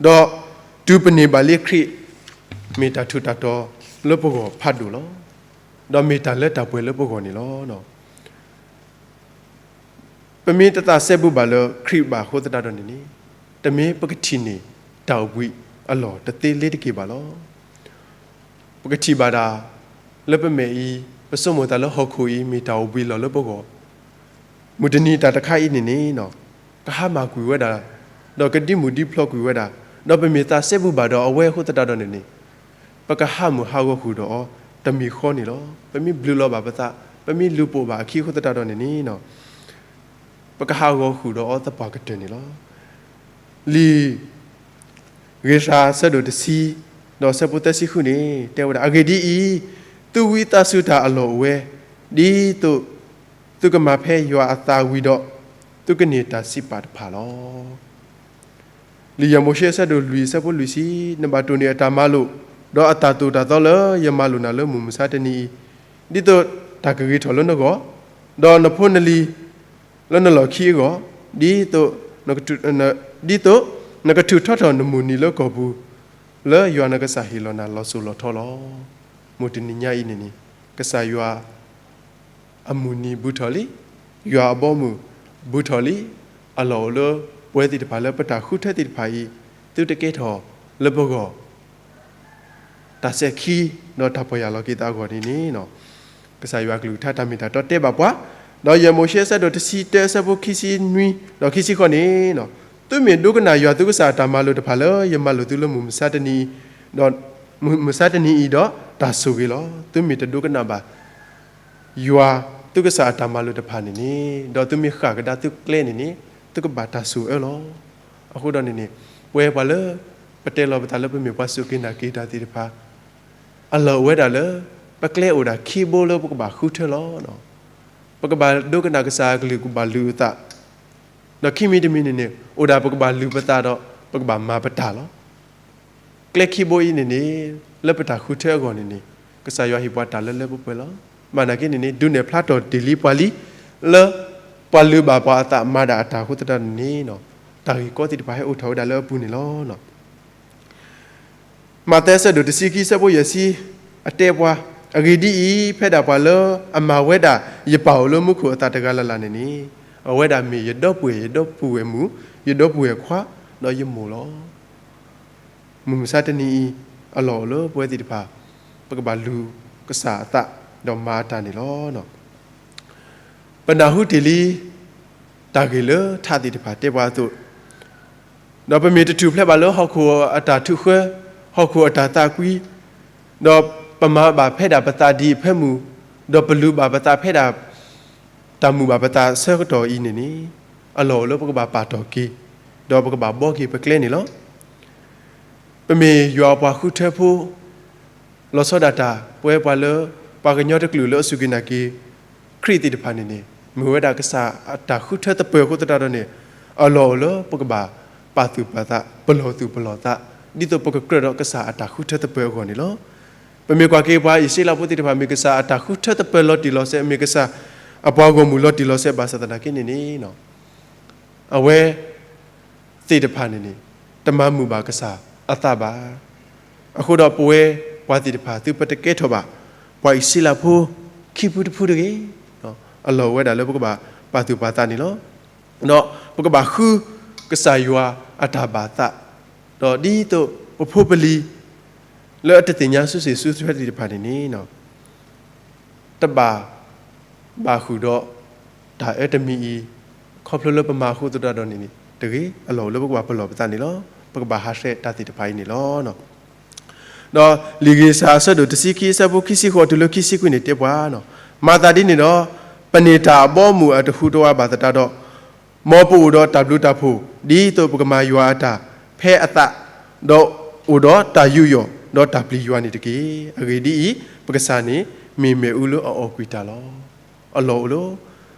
ဒီးတုၤပန့ၢ်ဘၣ်လံခရံာ် မ့ၢ်တၢ်ထူးတၢ်တီၤလၢပဂီၢ်ဖးဒိၣ်လီၤ. ဒီးမ့ၢ်တၢ်လၢတၢ်ပှဲၤလၢပဂီၢ်န့ၣ်လီၤ. ပမ့ၢ်တသးစဲဘူးဘၣ်လၢခရံာ်ဘၣ်အဃိသတးဒီးန့ၣ်န့ၣ် တမ့ၢ်ပကထံၣ်န့ၢ်တၢ်အိၣ်ဘှံးအလီၢ်တသ့လ့ၤတက့ၢ်ဘၣ်လီၤ. ပကထံၣ်ဘၣ်ဒၣ် လၢပမဲာ်အံၤ ပဆိကမိၣ်သးလၢဟီၣ်ခိၣ်အံၤ မ့ၢ်တၢ်အိၣ်ဘှံးလီၢ်လၢပဂီၢ်, မုၢ်တနံၤတၢ်တခါအံၤန့ၣ်န့ၣ် ကဟါမၢ်ကွံာ်ဝဲဒၣ်, ဒီးကဒံမုၢ်ဒံဖျီကွံာ်ဝဲဒၣ်, ဒီးပမ့ၢ်သးစဲဘူးဘၣ်ဒီးအဝဲအဃိသတးဒီးန့ၣ်န့ၣ် ပကဟးမုၢ်ဟးဂီၤဃုာ်ဒီးအီၤတမံၤဃီန့ၣ်လီၤ. ပမ့ၢ်ဘျုးလီၤဘၣ်ပသး, ပမ့ၢ်လူၤပိာ်ဘၣ်အခံအဃိသတးဒီးန့ၣ်န့ၣ် ပကဟးဂီၤဃုာ်ဒီးအီၤသပှၢ်ကတၢၢ်န့ၣ်လီၤ. လံာ် ဂ့ၤစၢ်အဆၢဒိၣ်တဆံ ဒီးအဆၢဖိသၢဆံဃုန့ၣ် တဲဝဲဒၣ်, အဂ့ၢ်ဒ်အံၤ, သုဝံသးစူၤတၢ်အလီၢ်အိၣ်ဝဲ, ဒ်သိးသုကမၤဖဲယွၤအသးဝံၤဒီး သုကန့ၢ်တၢ်စံးပာ်တဖၣ်လီၤ. လံာ်ယဲၢ်မိၤၡ့အဆၢဒိၣ်လွံၢ်အဆၢဖိလွံၢ်ဆံ, နဘၣ်တိၢ်န့ၢ်အတၢ်မၤလိာ်, ဒီးအတၢ်သိၣ်တၢ်သီလၢယမၤလိာ်နၤလၢမုၢ်မဆါတနံၤအံၤ, ဒ်သိးတၢ်ကဂ့ၤထီၣ်လၢနဂီၢ်, ဒီးနဖိနလံၤ လၢနလီၢ်ခံအဂီၢ်, ဒ်သိး ဒ်သိးနကထုးထီထီၣ်နမုၢ်နံၤလၢကီၢ်ပူၤ, လၢယွၤနကစၢ်ဟ့ၣ်လီၤနၤလီၤစိၤလီၤထီလီၤ. မုၢ်တနံၤညါအံၤန့ၣ်န့ၣ် ကစၢ်ယွၤ အမုၢ်နံၤဘူးထီၣ်လံ, ယွၤအဘီအမုၢ်ဘူးထီၣ်လံ, အလီၢ်အိၣ်လၢပှဲၤသ့ၣ်တဖၣ်လၢပတၢ်ဃုထၢသ့ၣ်တဖၣ်အံၤ သုတကဲထီၣ်လၢပဂီၢ် တၢ်ဆဲးခံ ဒီးတၢ်ပီၢ်ယၢ်လီၤက့ၤသးအဂီၢ်န့ၣ်န့ၣ် ကစၢ်ယွၤကလုၢ်ကထါတၢ်မ့ၢ်တၢ်တီတဲဘၣ်ပှၤ, ဒီးယဲၢ်မိၤၡ့အဆၢဒိၣ်တဆံတၢအဆၢဖိခံဆံနွံ ဒီးခံဆံဃိးန့ၣ် သုမ့ၢ်ဒိကနၣ်ယွၤသုကစၢ်အတၢ်မၤလိာ်တဖၣ်လၢယမၤလိာ်သုလၢမုၢ်မဆါတနံၤအံၤ, ဒီးမုၢ်မဆါတနံၤအံၤဒီးတၢ်ဆိၣ်ဂ့ၤလီၤ. သုမ့ၢ်တဒိကနၣ်ဘၣ် ယွၤသုကစၢ်အတၢ်မၤလိာ်တဖၣ်န့ၣ်န့ၣ် ဒီးသုမ့ၢ်ဃၣ်ကဒါသုကျဲန့ၣ်န့ၣ် သုကဘၣ်တၢ်ဆိၣ်အၢလီၤ. အဃိဒီးန့ၣ်န့ၣ် ပဝဲပှၤလၢ ပတဲလီၤပသးလၢပမ့ၢ်ပှၤစူၢ်က့ၤနာ်က့ၤတၢ်သ့ၣ်တဖၣ် အလီၢ်အိၣ်ဝဲဒၣ်လၢ ပကျဲအိၣ်ဒၣ်ခံဘိလၢပကဘၣ်ဃုထၢလီၤ. ပကဘၣ်ဒိကနၣ်ကစၢ်အကလုၢ် ပကဘၣ်လုၢ်အသး, ဒီးခံမံၤတမံၤန့ၣ်န့ၣ် အိၣ်ဒၣ်ပကဘၣ်လုၢ်ပသးဒီး ပကဘၣ်မၤပတၢ်လီၤ. ကျဲခံဘိအံၤန့ၣ်န့ၣ် လၢပတၢ်ဃုထၢအဂီၢ်န့ၣ်န့ၣ် ကစၢ်ယွၤဟ့ၣ်ပှၤတၢ်လၢလၢပှဲၤပှဲၤလီၤ. မ့ၢ်နာ်က့န့ၣ်န့ၣ် ဒုးနဲၣ်ဖျါထီၣ်တ့ၢ်လံပှၤလံ လၢ ပှၤလုၢ်ဘၣ်ပှၤအသးမၤဒၣ်အတၢ်အဃိသတးန့ၣ်န့ၣ် တၢ်ဂ့ၢ်ကီသ့ၣ်တဖၣ်ဟဲအိၣ်ထီၣ်ဝဲဒၣ်လၢအပူၤန့ၣ်လီၤ. မးသဲအဆၢဒိၣ်တဆံခံအဆၢဖိယဲၢ်ဆံ အတဲပှၤ, အဂ့ၢ်ဒ်အံၤ, ဖဲဒၣ်ပှၤလၢအမၤဝဲဒၣ်ယပၢ်အိၣ်လၢမူခိၣ်အသးတဂၤလၢ်လၢ်န့ၣ်န့ၣ် အဝဲဒၣ်မ့ၢ်ယဒီပုၢ်ဝဲၢ် ယဒီပုၢ်ဝဲၢ်မုၣ် ယဒီပုၢ်ဝဲၢ်ခွါ ဒီးယမိၢ်လီၤ. မုၢ်မဆါတနံၤအံၤ အလီၢ်အိၣ်လၢပဝဲသ့ၣ်တဖၣ် ပကဘၣ်လုၢ်ကစၢ်အသး ဒီးမၤအတၢ်န့ၣ်လီၤ. ပနၢ်ဟူတ့ၢ်လံ တၢ်ဂ့ၢ်လၢထးသ့ၣ်တဖၣ်တဲပှၤအသိး, ဒီးပမ့ၢ်တထူၣ်ဖျဲးဘၣ်လၢဟီၣ်ခိၣ်အတၢ်ထုးဃၢ, ဟီၣ်ခိၣ်အတၢ်သးကွံ, ဒီးပမၤဘၣ်ဖဲဒၣ်ပသးဒ်အံၤအဖၢမုၢ်, ဒီးပလုၢ်ဘၣ်ပသးဖဲဒၣ် တၢ်မုာ်ဘၣ်ပသးအဆၢကတီၢ်အံၤန့ၣ်န့ၣ် အလီၢ်အိၣ်လၢပကဘၣ်ပာ်တီၢ်က့ၤ, ဒီးပကဘၣ်ဘှီက့ၤပကျဲန့ၣ်လီၤ. ပမ့ၢ်ယွၤအပှၤဃုထၢဖိ လီၤဆီဒၣ်တၢ် ပဝဲပှၤလၢ ပှၤကညီတကလုာ်လၢအစူၢ်က့ၤနာ်က့ၤ ခရံာ်သ့ၣ်တဖၣ်န့ၣ်န့ၣ် မ့ၢ်ဝဲဒၣ်ကစၢ်အတၢ်ဃုထၢသပၢၤအဃိသတးဒီးန့ၣ် အလီၢ်အိၣ်လၢပကဘၣ်ပာ်သူၣ်ပာ်သး ပလီၢ်သူၣ်ပလီၢ်သး ဒ်သိးပကကြၢးဒီးကစၢ်အတၢ်ဃုထၢသပၢၤအဂီၢ်န့ၣ်လီၤ. ပမ့ၢ်ကွၢ်က့ၤပှၤအံၣ်စရ့လးဖိသ့ၣ်တဖၣ် မ့ၢ်ကစၢ်အတၢ်ဃုထၢသပၢၤလီၤတံၢ်လီၤဆဲး, မ့ၢ်ကစၢ်အပှၤဂီၢ်မုၢ်လီၤတံၢ်လီၤဆဲးဘၣ်ဆၣ်သနာ်က့န့ၣ်န့ၣ် အဝဲသ့ၣ်တဖၣ်န့ၣ်န့ၣ် တမၤမုာ်ဘၣ်ကစၢ်အသးဘၣ်. အဃိဒီးပဝဲပှၤသ့ၣ်တဖၣ် သုပတကဲထီၣ်ဘၣ် ပှၤအံၣ်စရ့လးဖိ ခံဖုတဖုတဂ့ၤ. အလီၢ်အိၣ်ဝဲဒၣ်လၢပကဘၣ်ပာ်သူၣ်ပာ်သးန့ၣ်လီၤ. ဒီးပကဘၣ်ဃုကစၢ်ယွၤအတၢ်ဘၣ်သး, ဒီးဒ်သိးပဖိပလံၤ လၢအတသ့ၣ်ညါစုစ့ၣ်စုထွဲသ့ၣ်တဖၣ်န့ၣ်န့ၣ် တဘၣ်ဘၣ်ဃုာ်ဒီးတၢ်အၢတမံၤအံၤ ခီဖျိလၢပမၤအဃိသတးဒီးန့ၣ်န့ၣ်တဂ့ၤ. အလီၢ်အိၣ်လၢပကဘၣ်ပလီၢ်ပသးန့ၣ်လီၤ. ပကဘၣ်ဟးဆှဲးတၢ်သ့ၣ်တဖၣ်အံၤန့ၣ်လီၤ. ဒီးလံာ်ဂ့ၢ်စၢ်အဆၢဒိၣ်တဆံခံအဆၢဖိခံဆံဃိးတုၤလၢခံဆံခွံန့ၣ်တဲပှၤ, မၤသးဒ်န့ၣ်ဒီး ပန့ၢ်တၢ်အဘီအမုၢ်အတဟူးတဝးဘၣ်သတးဒီး မ်ပအိၣ်ဒီးတၢ်ဘျုးတၢ်ဖှိၣ် ဒ်သိးပကမၤယွၤအတၢ်ဖဲအသး, ဒီးအိၣ်ဒီးတၢ်ယူးယီၣ် ဒီးတၢ်ပျံၤယွၤန့ၣ်တက့ၢ်. အဂ့ၢ်ဒ်အံၤ, ပကစၢ်န့ၣ် မ့ၢ်မ့ၣ်အူလၢအအီၣ်ကွံာ်တၢ်လီၤ. အလီၢ်အိၣ်လၢ လံာ်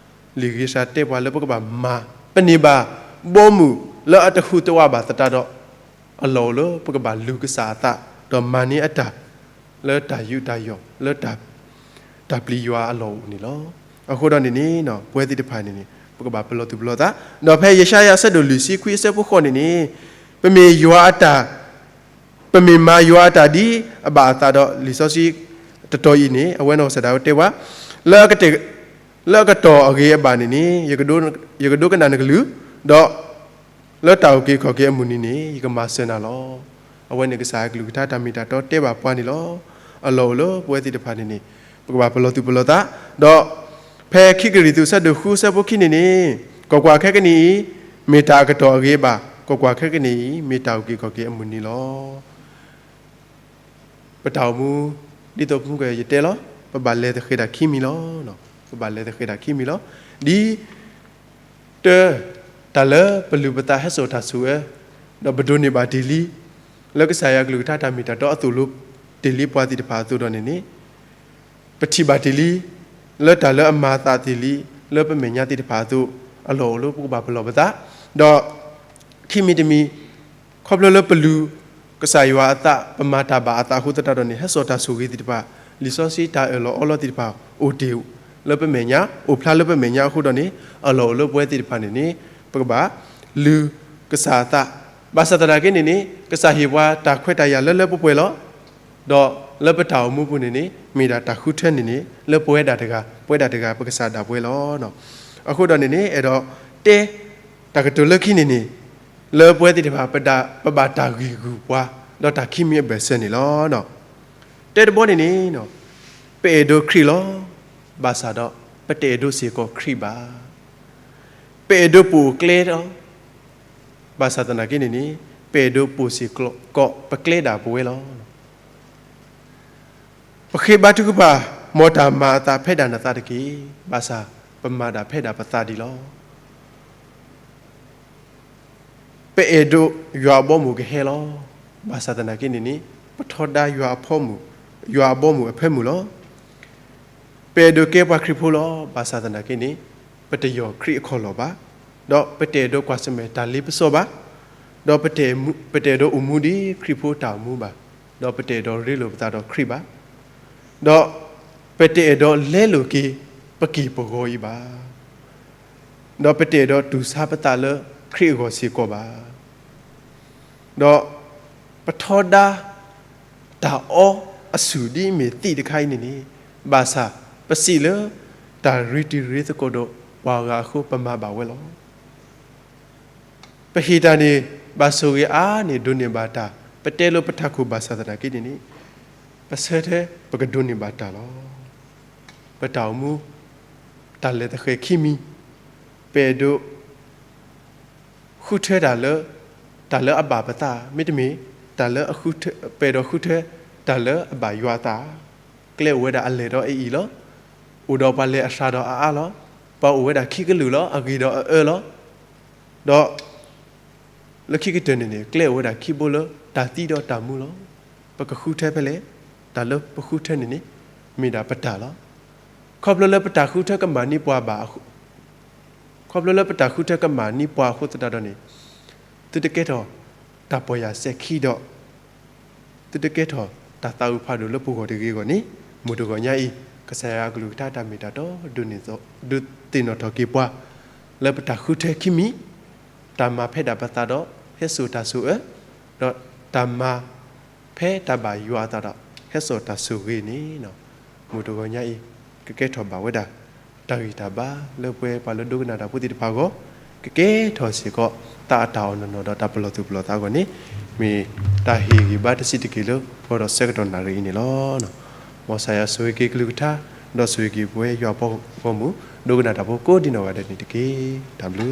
ဂ့ၢ်စၢ်တဲပှၤလၢပကဘၣ်မၤ ပန့ၢ်ဘၣ်ဘီမုၢ်လၢအတဟူးတဝးဘၣ်သတးဒီး အလီၢ်အိၣ်လၢပကဘၣ်လုၢ်ကစၢ်အသး ဒီးမၤန့ၢ်အတၢ် လၢတၢ်ယူးတၢ်ယီၣ် လၢတၢ်ပျံၤယွၤအလီၢ်အိၣ်န့ၣ်လီၤ. အဃိဒီးန့ၣ်န့ၣ် ပဝဲသ့ၣ်တဖၣ်န့ၣ်န့ၣ် ပကဘၣ်ပလီၢ်သူၣ်ပလီၢ်သး, ဒီးဖဲယၡါယၤအဆၢဒိၣ်လွံၢ်ဆံခွံအဆၢဖိဃိးန့ၣ်န့ၣ် ပမ့ၢ်ယွၤအတၢ် ပမ့ၢ်မၤယွၤအတၢ်ဒ်အဘၣ်အသးဒီး လံာ်စီဆှံတတီၤအံၤန့ၣ် အဝဲနီၢ်ကစၢ်ဒၣ်ဝဲတဲဝဲ, လၢအကတီၢ်အဂ့ၤအဘၣ်န့ၣ်န့ၣ် ယကဒိကနၣ်နကလုၢ်, ဒီး လၢတၢ်အုၣ်က့ၤခီၣ်က့ၤအမုၢ်နံၤန့ၣ် ယကမၤစၢၤနၤလီၤ. အဝဲန့ၣ်ကစၢ်အကလုၢ်ကထါတၢ်မ့ၢ်တၢ်တီတဲဘၣ်ပှၤန့ၣ်လီၤ. အလီၢ်အိၣ်လၢပဝဲသ့ၣ်တဖၣ်န့ၣ်န့ၣ် ပကဘၣ်ပလီၢ်သူၣ်ပလီၢ်သး, ဒီးဖဲခံကရံၣ်သူးဆၢဒိၣ်ဃုဆၢဖိခံန့ၣ်န့ၣ် ကွၢ်ကွၢ်ခဲကနံၣ်အံၤ မ့ၢ်တၢ်အကတီၢ်အဂ့ၤအဘၣ်, ကွၢ်ကွၢ်ခဲကနံၣ်အံၤ မ့ၢ်တၢ်အုၣ်က့ၤခီၣ်က့ၤအမုၢ်နံၤလီၤ. ပတၢ်အိၣ်မူ ဒ်သိးပမုၢ်ကယတဲလီၤ, ပဘၣ်လဲၤသဃဲၤတၢ်ခံမံၤလီၤ. ပဘၣ်လဲၤသဃဲၤတၢ်ခံမံၤလီၤ. ဒ် တၢ် တၢ်လၢပလုၢ်ပသးဟဲစိာ်တၢ်ဆိၣ်အၢ, ဒီးပဒိးန့ၢ်ဘၣ်တ့ၢ်လံ, လၢကစၢ်ယွၤအကလုၢ်ကထါတၢ်မ့ၢ်တၢ်တီအသိးလိၤတ့ၢ်လံပှၤသ့ၣ်တဖၣ်အသိးဒီးန့ၣ်န့ၣ် ပထံၣ်ဘၣ်တ့ၢ်လံ, လၢတၢ်လၢအမၤအသးတ့ၢ်လံ, လၢပမဲာ်ညါသ့ၣ်တဖၣ်အသိး, အလီၢ်အိၣ်လၢပကဘၣ်ပလီၢ်ပသး, ဒီး ခံမံၤတမံၤ ခီဖျိလၢပလုၢ်ကစၢ်ယွၤအသး ပမၤတၢ်ဘၣ်အသးအဃိသတးဒီးန့ၣ် ဟဲစိာ်တၢ်ဆိၣ်ဂ့ၤသ့ၣ်တဖၣ်, လံာ်စီဆှံတၢ်အၢၣ်လီၤအီလီၤသ့ၣ်တဖၣ် အိၣ်တ့ၢ်လၢပမဲာ်ညါ, အိၣ်ဖျါလၢပမဲာ်ညါအဃိဒီးန့ၣ် အလီၢ်အိၣ်လၢပဝဲသ့ၣ်တဖၣ်န့ၣ်န့ၣ် ပကဘၣ်လုၢ်ကစၢ်အသး, ဘၣ်ဆၣ်သနာ်က့န့ၣ်န့ၣ် ကစၢ်ဟ့ၣ်ပှၤတၢ်ခွဲးတၢ်ယာ်လၢလၢပှဲၤပှဲၤလီၤ. ဒီးလၢပတၢ်အိၣ်မူပူၤန့ၣ်န့ၣ် မ့ၢ်ဒၣ်တၢ်ဃုထၢန့ၣ်န့ၣ် လၢပဝဲဒၣ်တဂၤ ပဝဲဒၣ်တဂၤ ပကစၢ်ဒၣ်ပဝဲလီၤ. အဃိဒီးန့ၣ်န့ၣ် အဲၣ်ဒိးတဲ တၢ်ကတိၤလၢခံန့ၣ်န့ၣ် လၢပဝဲသ့ၣ်တဖၣ် ပဘၣ်တၢ်ဂံၢ်ဂုၢ်ပှၤ ဒီးတၢ်ခံမံၤအဘၢၣ်စၢၤန့ၣ်လီၤ. တဲတဘီန့ၣ်န့ၣ် ပအဲၣ်ဒိးခရံာ်လီၤ. ဘၣ်ဆၣ်ဒီး ပတအဲၣ်ဒိးစ့ၢ်ကီးခရံာ်ဘၣ်. ပအဲၣ်ဒိးပိာ်ကျဲလီၤ. ဘၣ်ဆၣ်သနာ်က့န့ၣ်န့ၣ် ပအဲၣ်ဒိးပိာ်စ့ၢ်ကီးပကျဲဒၣ်ပဝဲလီၤ. ပဃ့ဘါထုကဖၣ် မ်တၢ်မၤအသးဖဲဒၣ်နသးတက့ၢ်. ဘၣ်ဆၣ် ပမၤဒၣ်ဖဲဒၣ်ပသးဒံးလီၤ. ပအဲၣ်ဒိးယွၤအဘီအမုၢ်ကဟဲလီၤ. ဘၣ်ဆၣ်သနာ်က့န့ၣ်န့ၣ် ပထီဒါယွၤအဘီအမုၢ်အဖၢမုၢ်လီၤ. ပအဲၣ်ဒိးကဲပှၤခရံာ်ဖိလီၤ. ဘၣ်ဆၣ်သနာ်က့န့ၣ် ပတယီၢ်ခရံာ်အခီၣ်လီၢ်ဘၣ်, ဒီးပတအဲၣ်ဒိးကွၢ်ဆၢၣ်မဲာ်တၢ်လ့ပစီဘၣ်, ဒီးပတအဲၣ်ဒိးအိၣ်မူဒ်ခရံာ်ဖိတၢ်အိၣ်မူဘၣ်, ဒီးပတအဲၣ်ဒိးရ့လိာ်ပသးဒီးခရံာ်ဘၣ်, ဒီးပတအဲၣ်ဒိးလဲလိာ်က့ၤပက့ၢ်ပဂီၤအံၤဘၣ်, ဒီးပတအဲၣ်ဒိးတူၢ်ဆါပသးလၢခရံာ်အဂီၢ်စ့ၢ်ကီးဘၣ်. ဒီးပထီဒါတၢ်အီအဆူၣ်ဒ်အမ့ၢ်သ့ၣ်တခါအံၤန့ၣ်န့ၣ်, ဘၣ်ဆၣ်ပစံးလၢတၢ်ရ့တံၤရ့သကိးဒီးပှၤဂၤအဃိ ပမၤဘၣ်ဝဲလီၤ. ပဟ့ၣ်တၢ်န့ၣ် ဘၣ်ဆိၣ်ဂ့ၤအါန့ၢ်ဒိးန့ၢ်ဘၣ်တၢ်, ပတဲလိာ်ပထးခိၣ်ဘၣ်ဆၣ်သနာ်က့န့ၣ်န့ၣ်, ပဆၢထဲပကဒိးန့ၢ်ဘၣ်တၢ်လီၤ. ပတၢ်အိၣ်မူ တၢ်လဲၤသဃဲၤခံမံၤ, ပအဲၣ်ဒိး ဃုထၢတၢ်လၢ တၢ်လၢအဘၣ်ပသး, မ့တမ့ၢ် တၢ်လၢ ပအဲၣ်ဒိးဃုထၢတၢ်လၢအဘၣ်ယွၤအသး, ကျဲအိၣ်ဝဲဒၣ်အလဲၢ်ဒီးအအံၤလီၤ. အိၣ်ဒီးပှၤလဲၤအသးဒီးအအါလီၤ. ပှၤအိၣ်ဝဲဒၣ်ခံကလုာ်လီၤ, အဂ့ၤဒီးအအၢလီၤ. ဒီး လၢခံကတၢၢ်န့ၣ်န့ၣ် ကျဲအိၣ်ဝဲဒၣ်ခံဘိလၢတၢ်သံဒီးတၢ်မူလီၤ. ပကဃုထၢဖဲလဲၣ်, တၢ်လၢပဃုထၢန့ၣ်န့ၣ် မ့ၢ်ဒၣ်ပတၢ်လီၤ. ခီဖျိလၢပတၢ်ဃုထၢကမၣ်န့ၢ်ပှၤဘၣ်အဃိ ခီဖျိလၢပတၢ်ဃုထၢကမၣ်န့ၢ်ပှၤအဃိသတးဒီးန့ၣ်, သုတကဲထီၣ်တၢ်ပီၢ်ယၢ်စဲၤခံဒီး သုတကဲထီၣ်တၢ်သးအုးဖးဒိၣ်လၢပဂီၢ်တဂ့ၤအဂီၢ်န့ၣ်, မုၢ်တဂီၤညါအံၤ ကစၢ်ယွၤအကလုၢ်ကထါတၢ်မ့ၢ်တၢ်တီ ဒုးသ့ၣ်နီၣ်ထီၣ်က့ၤပှၤ လၢပတၢ်ဃုထၢခံမံၤ, တၢ်မၤဖဲဒၣ်ပသးဒီး ဟဲစိာ်တၢ်ဆိၣ်အၢ, ဒီးတၢ်မၤ ဖဲတၢ်ဘၣ်ယွၤအသးဒီး ဟဲစိာ်တၢ်ဆိၣ်ဂ့ၤန့ၣ်, မုၢ်တဂီၤညါအံၤ ကကဲထီၣ်ဘၣ်ဝဲဒၣ် တၢ်ဂံၢ်တၢ်ဘါလၢပဝဲပှၤလၢဒိကနၣ်တၢ်ဖိသ့ၣ်တဖၣ်အဂီၢ်, ကကဲထီၣ်စ့ၢ်ကီး သးအတၢ်အီၣ်နီၢ်နီၢ်ဒီးတၢ်ပလီၢ်သူၣ်ပလီၢ်သးအဂီၢ်န့ၣ်, မ့ၢ်တၢ်ဟ့ၣ်ဂံၢ်ဘါတဆံးတက့ၢ်လၢပဂီၢ်ဒီးဆၢကတီၢ်နၣ်ရံၣ်အံၤန့ၣ်လီၤ. မ်ကစၢ်ယွၤဆိၣ်ဂ့ၤက့ၤကလုၢ်ကထါ, ဒီးဆိၣ်ဂ့ၤက့ၤပဝဲယွၤအဖိအဂီၢ်မုၢ် ဒိကနၣ်တၢ်ဖိကိးဒံနီၢ်ဂၤဒဲးန့ၣ်တက့ၢ်. တၢ်ဘျုး